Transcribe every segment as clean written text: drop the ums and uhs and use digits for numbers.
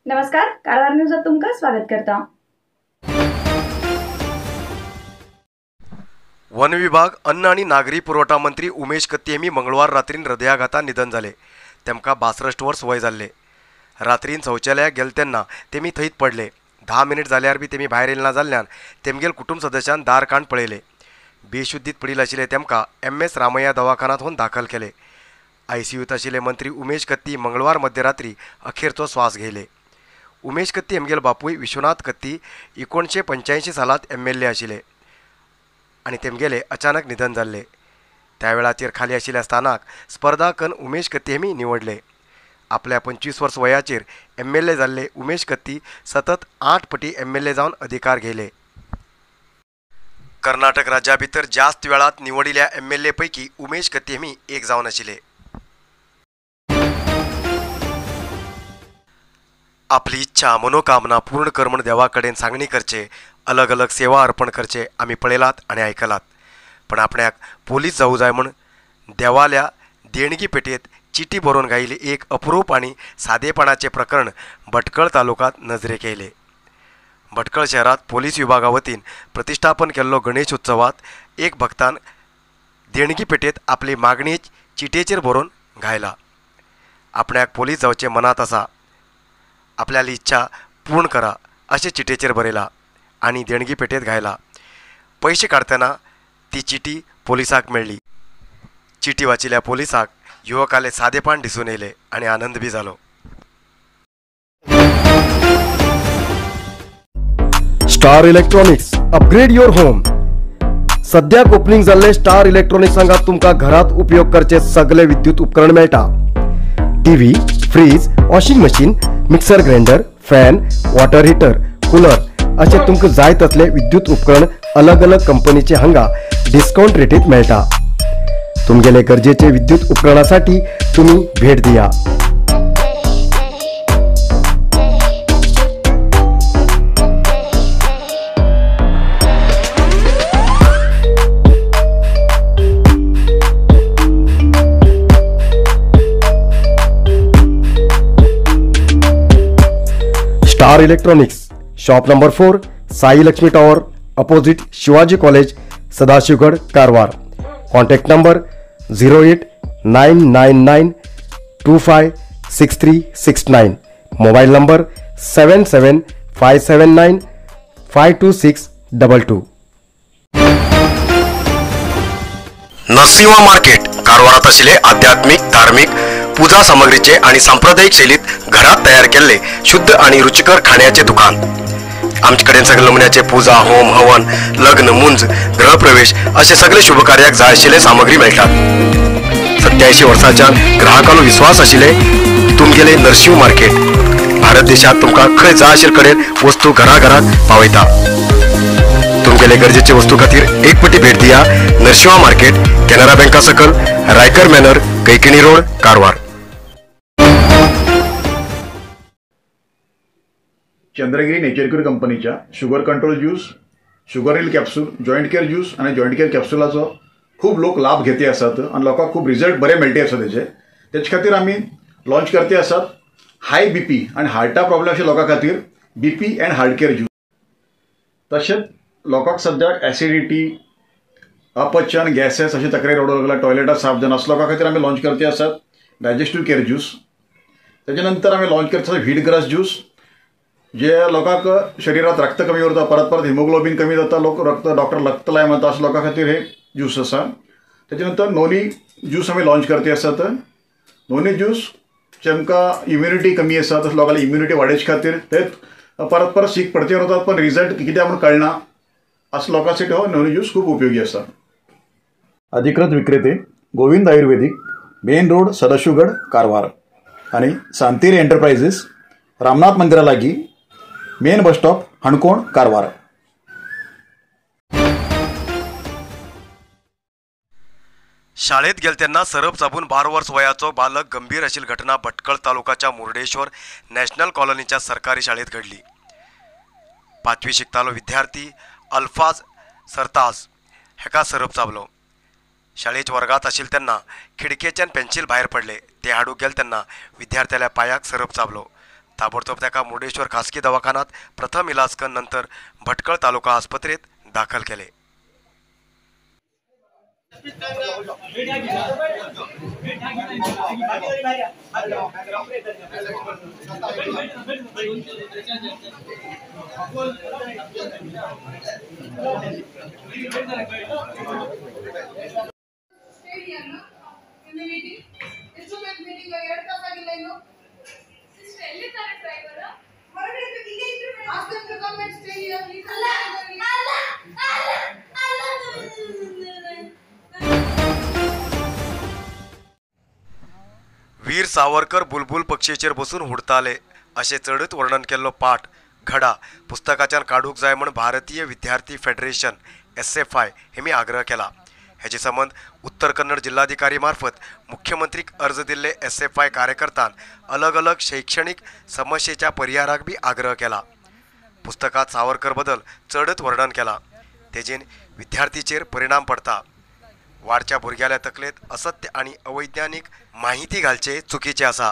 नमस्कार, कारवार न्यूजात तुमकां स्वागत करता। वन विभाग अन्न आणि नागरी पुरवठा मंत्री उमेश कत्ती हेमी मंगळवार रात्रीन हृदयाघातान निधन जाले। तेमकां 62 वर्स वय जाल्ले। रात्रीन शौचालयाक गेले तेन्ना तेमी थंयच पडले। 10 मिनिट जाल्यार बी तेमी भायर येयले ना जाल्ल्यान तेमगेल कुटुंब सदस्यान दार काण पळयले। बेशुद्धीत पडिल्ले आशिल्ले तेमकां MS Ramaiah दवाखान्यांत होवन दाखल केले। आयसीयूत आशिल्ले मंत्री उमेश कत्ती मंगळवार मध्यरात्री अखेरचो श्वास घेयले। उमेश कत्ती हेमगेल बापूय विश्वनाथ कत्ती 1985 सालात MLA आशिल्ले आनी तेमगेले अचानक निधन जाल्ले। त्या वेळाचेर खाली आशिल्ल्या स्थानाक स्पर्धा कन उमेश कत्ती हेमी निवडले। आपल्या 25 वर्स वयाचेर MLA जाल्ले उमेश कत्ती सतत 8 पटी MLA जावन अधिकार घेयले। कर्नाटक राज्या भितर जास्त वेळात निवडिल्ल्या MLA पैकी उमेश कत्ती हेमी एक जावन आशिल्ले। आपली इच्छा मनोकामना पूर्ण कर म्हण देवा कडेन सांगणी करचे, अलग अलग सेवा अर्पण करचे आमी पळयलात आनी आयकलात। पण आपण्याक पोलीस जावं जाय म्हण देवाल्या देणगी पेटयेंत चिटी बरोवन घायिल्ली एक अप्रूप आनी सादेपणाचें प्रकरण भटकळ तालुक्यांत नजरेक येयलें। भटकळ शहरांत पोलीस विभागा वतीन प्रतिष्ठापन केल्लो गणेश उत्सवांत एक भक्तान देणगी पेटयेंत आपली मागणी चिटयेचेर बरोवन घायला। आपण्याक पोलीस जावचें मनांत आसा, आपल्याली इच्छा पूर्ण करा अशें चिटयेचेर बरयला आनी देणगी पेटयेंत घायला। पयशे काडटना ती चिटी पोलिसाक मेळ्ळी। चिटी वाचिल्ल्या पोलिसाक युवकाले सादेपण दिसून येयलें आनी आनंद बी जालो। Star electronics, upgrade your home. सद्याक ओपनिंग जाल्ले स्टार इलेक्ट्रॉनिक्स हांगा तुमकां घरांत उपयोग करचे सगळे विद्युत उपकरण मेळटा। TV, fridge, washing machine, mixer grinder, fan, water heater, cooler असे तुमकां जाय तसले विद्युत उपकरण अलग अलग कंपनीचे हांगा डिस्काउंट रेटीत मेळटा। तुमगेले गरजेचे विद्युत उपकरणासाठी तुम्ही भेट दिया। Star electronics, shop number 4, Sai Lakshmi tower, opposite Shivaji college, Sadashivgad, Karwar. Contact number 08999 256369. Mobile number 77579 52622. Narasimha market कारवारात आशिल्ले आध्यात्मिक, धार्मिक पूजा सामग्रीचे आणि सांप्रदायिक शैलीत घरात तयार केल्ले शुद्ध आणि रुचिकर खाण्याचे दुकान। आमचे कडेन सगळे नमुन्याचे पूजा, होम, हवन, लग्न, मुंज, गृहप्रवेश असे सगळे शुभकार्याक जाय आशिल्ले सामग्री मेळटात। 87 वर्सांच्यान ग्राहकांलो विश्वास आशिल्ले तुमगेले नरसिंह मार्केट भारत देशात तुमकां खंय जाय आशिल्ले कडेन वस्तू घराघरात पावयता। तुमगेले गरजेचे वस्तू खातीर एक पटी भेट दिया नरसिंहा मार्केट, केनरा बँका सकल, Raikar manor, Kaikini road, Karwar. Chandragiri nature cure कंपनीच्या sugar control juice, sugar heal capsule, joint care juice आनी जॉयंट केअर कॅप्सुलाचो खूब लोक लाभ घेते आसात आनी लोकांक खूब रिजल्ट बरे मेळटे आसा तेजे। तेचे खातीर आमी लॉन्च करते आसात हाय बीपी आनी हार्टा प्रॉब्लेम आशिल्ल्या लोकां खातीर BP and heart care juice. तशेंच लोकांक सद्याक एसिडिटी, अपचन, गॅसेस अशी तक्रारी वाडूंक लागला, टॉयलेटां साफ जायना, असल्या लोकां खातीर आमी लॉन्च करते आसात डायजेस्टीव केअर ज्यूस। तेजे नंतर आमी लॉन्च करते आसात व्हीट ग्रास ज्यूस, जे लोकांक शरिरात रक्त कमी उरता, परत परत हिमोग्लोबीन कमी जाता, लोक रक्त डॉक्टर रक्त लाय म्हणता, अशा लोकां खातीर हे ज्यूस आसा। तेजे नंतर नोनी ज्यूस आमी लॉन्च करते आसात। नोनी ज्यूस जेमकां इम्युनिटी कमी आसा तशें लोकांली इम्युनिटी वाडोवचे खातीर ते परत परत सीक पडते उरतात पण रिजल्ट कित्याक म्हूण कळना, असो लोकांसाठी हो नोनी ज्यूस खूब उपयोगी आसा। अधिकृत विक्रेते Govind Ayurvedic, main road, Sadashivgad, Karwar आनी सांतेरी एंटरप्राइजेस, रामनाथ मंदिरा लागीं, main bus stop, Canacona, Karwar. शाळेत गेले तेन्ना सरप चाबून 12 वर्स वयाचो बालक गंभीर आशिल्ली घटना भटकळ तालुकाच्या मुर्डेश्वर नॅशनल कॉलनीच्या सरकारी शाळेत घडली। 5वी शिकतालो विद्यार्थी अल्फाज सरताज हेका सरप चाबलो। शाळेच्या वर्गात आशिल्ले तेन्ना खिडकेच्यान पेन्सिल भायर पडले, ते हाडूंक गेले तेन्ना विद्यार्थ्याल्या पांयाक सरप चाबलो। ताबडतोब ताका मुर्डेश्वर खासगी दवाखान्यात प्रथम इलाज करून नंतर भटकळ तालुका आस्पत्रेत दाखल केले. वीर सावरकर बुलबुल पक्षीचेर बसून हुडताले अशें चडच वर्णन केल्लो पाठ घडा पुस्तकाच्यान काडूंक जाय म्हूण भारतीय विद्यार्थी फेडरेशन SFI हेमी आग्रह केला. हेजे संबंद उत्तर कन्नड जिल्हाधिकारी मार्फत मुख्यमंत्रीक अर्ज दिल्ले SFI कार्यकर्त्यान अलग अलग शैक्षणिक समस्येच्या परिहाराक बी आग्रह केला. पुस्तकात सावरकर बदल चडच वर्णन केला, तेजेन विद्यार्थीचेर परिणाम पडता. वाडच्या भुरग्याल्या तकलेत असत्य आनी अवैज्ञानिक माहिती घालचे चुकीचे आसा.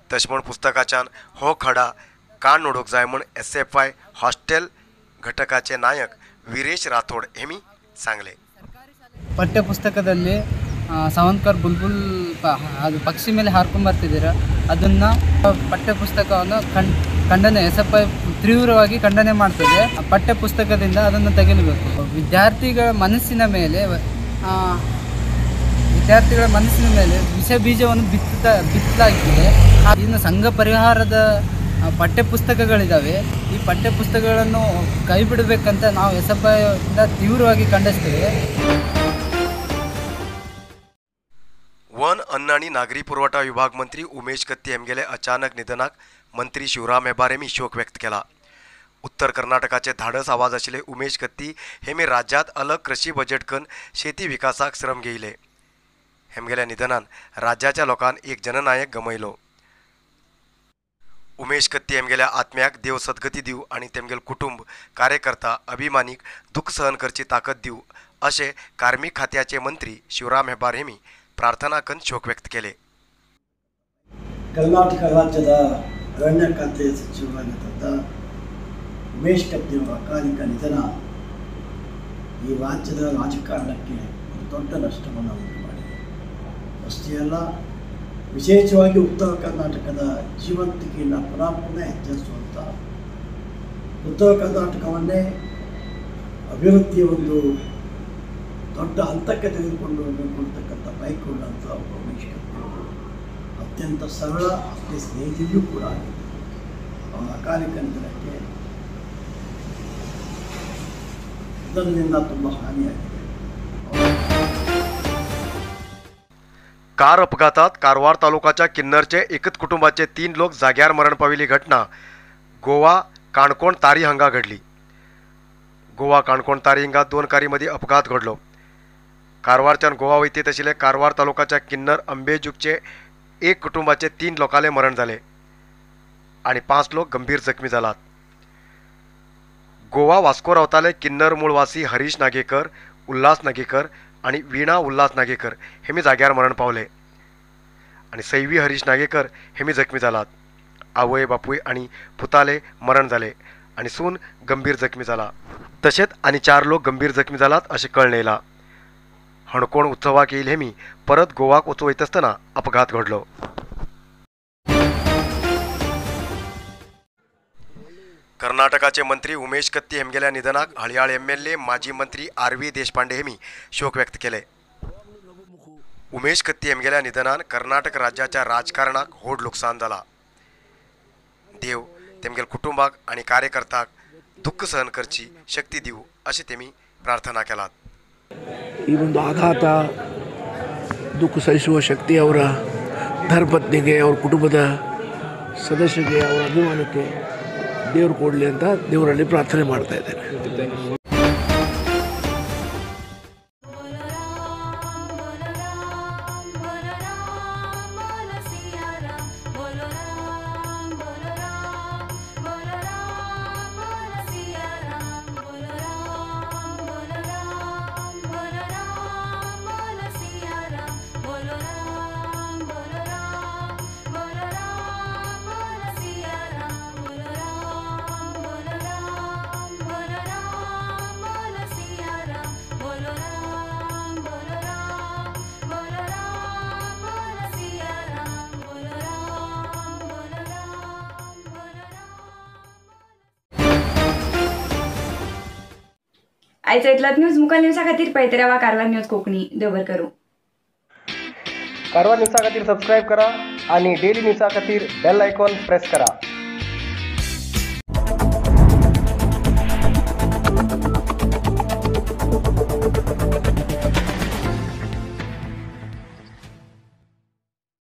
तशें म्हूण पुस्तकाच्यान हो खडा काण उडोवंक जाय म्हूण SFI hostel घटकाचे नायक वीरेश राठोड हेमी सांगले. ಪಠ್ಯಪುಸ್ತಕದಲ್ಲಿ ಸಾವಂತಕರ್ ಬುಲ್ಬುಲ್ ಅದು ಪಕ್ಷಿ ಮೇಲೆ ಹಾರ್ಕೊಂಬರ್ತಿದ್ದೀರ, ಅದನ್ನು ಪಠ್ಯಪುಸ್ತಕವನ್ನು ಖಂಡನೆ SFI ತೀವ್ರವಾಗಿ ಖಂಡನೆ ಮಾಡ್ತದೆ. ಪಠ್ಯಪುಸ್ತಕದಿಂದ ಅದನ್ನು ತೆಗೆಯಬೇಕು. ವಿದ್ಯಾರ್ಥಿಗಳ ಮನಸ್ಸಿನ ಮೇಲೆ ವಿಷ ಬೀಜವನ್ನು ಬಿತ್ತಲಾಗ್ತದೆ. ಇನ್ನು ಸಂಘ ಪರಿಹಾರದ ಪಠ್ಯಪುಸ್ತಕಗಳಿದ್ದಾವೆ, ಈ ಪಠ್ಯಪುಸ್ತಕಗಳನ್ನು ಕೈ ಬಿಡಬೇಕಂತ ನಾವು SFI ಇಂದ ತೀವ್ರವಾಗಿ ಖಂಡಿಸ್ತೇವೆ. वन अन्न आनी नागरी पुरवठा विभाग मंत्री उमेश कत्ती हेमगेले अचानक निधनाक मंत्री शिवराम हेब्बार हेमी शोक व्यक्त केला. उत्तर कर्नाटकाचे धाडस आवाज आशिल्ले उमेश कत्ती हेमी राज्यात अलग कृषी बजेट करून शेती विकासाक श्रम घेयले. हेमगेल्या निधनान राज्याच्या लोकांन एक जननायक गमयलो. उमेश कत्ती हेमगेल्या आत्म्याक देव सद्गती दिवं आनी तेमगेल कुटुंब कार्यकर्ता अभिमानीक दुःख सहन करची ताकद दिवं अशें कार्मिक खात्याचे मंत्री शिवराम हेब्बार हेमी प्रार्थना करून शोक व्यक्त केले. ಕರ್ನಾಟಕ ರಾಜ್ಯದ ಅರಣ್ಯ ಖಾತೆ ಸಚಿವರಾಗಿದ್ದಂಥ ಉಮೇಶ್ ಕತ್ತಿಯವರ ಅಕಾಲಿಕ ನಿಧನ ಈ ರಾಜ್ಯದ ರಾಜಕಾರಣಕ್ಕೆ ಒಂದು ದೊಡ್ಡ ನಷ್ಟವನ್ನು ಉಂಟು ಮಾಡಿದೆ. ಅಷ್ಟೇ ಅಲ್ಲ, ವಿಶೇಷವಾಗಿ ಉತ್ತರ ಕರ್ನಾಟಕದ ಜೀವಂತಿಕೆಯನ್ನು ಪುನಃ ಪುನಃ ಎಚ್ಚರಿಸುವಂಥ, ಉತ್ತರ ಕರ್ನಾಟಕವನ್ನೇ ಅಭಿವೃದ್ಧಿಯ ಒಂದು ದೊಡ್ಡ ಹಂತಕ್ಕೆ ತೆಗೆದುಕೊಂಡು ಹೋಗಬೇಕು ಅಂತಕ್ಕಂಥ ಬೈಕುಳ್ಳಂಥ ಒಬ್ಬ ಉಮೇಶ್ ಕತ್ತಿಯವರು ಅತ್ಯಂತ ಸರಳ, ಅಷ್ಟೇ ಸ್ನೇಹಿತರಿಯೂ ಕೂಡ ಆಗಿದ್ದರು. ಅವರ ಅಕಾಲಿಕ ನಿಧನಕ್ಕೆ ಇದರಿಂದ ತುಂಬ ಹಾನಿಯಾಗಿದೆ. कार अपघातात कारवार तालुकाच्या किन्नरचे एकच कुटुंबाचे 3 लोक जाग्यार मरण पाविल्ली घटना गोवा काणकोण तारी हांगा घडली. गोवा काणकोण तारी हिंगा 2 कारी मदीं अपघात घडलो. कारवारच्यान गोवा वयतीत आशिल्ले कारवार तालुकाच्या किन्नर अंबेजुगचे एक कुटुंबाचे 3 लोकांले मरण जाले आनी 5 लोक गंभीर जखमी जालात. गोवा वास्को रावताले किन्नर मूळवासी हरीश नागेकर, उल्हास नागेकर आनी वीणा उल्हास नागेकर हेमी जाग्यार मरण पावले आनी सैवी हरीश नागेकर हेमी जखमी जालात. आवय बापूय आनी पुताले मरण जाले आनी सून गंभीर जखमी जाला. तशेंच आनी 4 लोक गंभीर जखमी जालात अशें कळ्ळें येयलां. हणकोण उत्सवाक येयले हेमी परत गोवाक वचूं वयता आसतना अपघात घडलो. कर्नाटकाचे मंत्री उमेश कत्ती हेमगेल्या निधनाक हळयाळ MLA माजी मंत्री RV Deshpande हेमी शोक व्यक्त केले. उमेश कत्ती हेमगेल्या निधनान कर्नाटक राज्याच्या राजकारणाक व्हड लुकसाण जाला. देव तेमगेल कुटुंबाक आनी कार्यकर्त्याक दुःख सहन करची शक्ती दिवं अशी तेमी प्रार्थना केलात. ಈ ಒಂದು ಆಘಾತ ದುಃಖ ಸಹಿಸುವ ಶಕ್ತಿ ಅವರ ಧರ್ಮಪತ್ನಿಗೆ, ಅವರ ಕುಟುಂಬದ ಸದಸ್ಯರಿಗೆ, ಅವರ ಅಭಿಮಾನಕ್ಕೆ ದೇವರು ಕೊಡಲಿ ಅಂತ ದೇವರಲ್ಲಿ ಪ್ರಾರ್ಥನೆ ಮಾಡ್ತಾ ಇದ್ದೇನೆ. बोलो राम बोलो राम बोलो राम बोलो सिया राम। आयचा इतलोच न्यूज. मुखार न्यूजा खातीर पळयत रावा कारवार न्यूज कोंकणी. देव बरें करूं. कारवार न्यूजा खातीर सबस्क्रायब करा आणि डेली न्यूजा खातीर बेल आयकॉन प्रेस करा.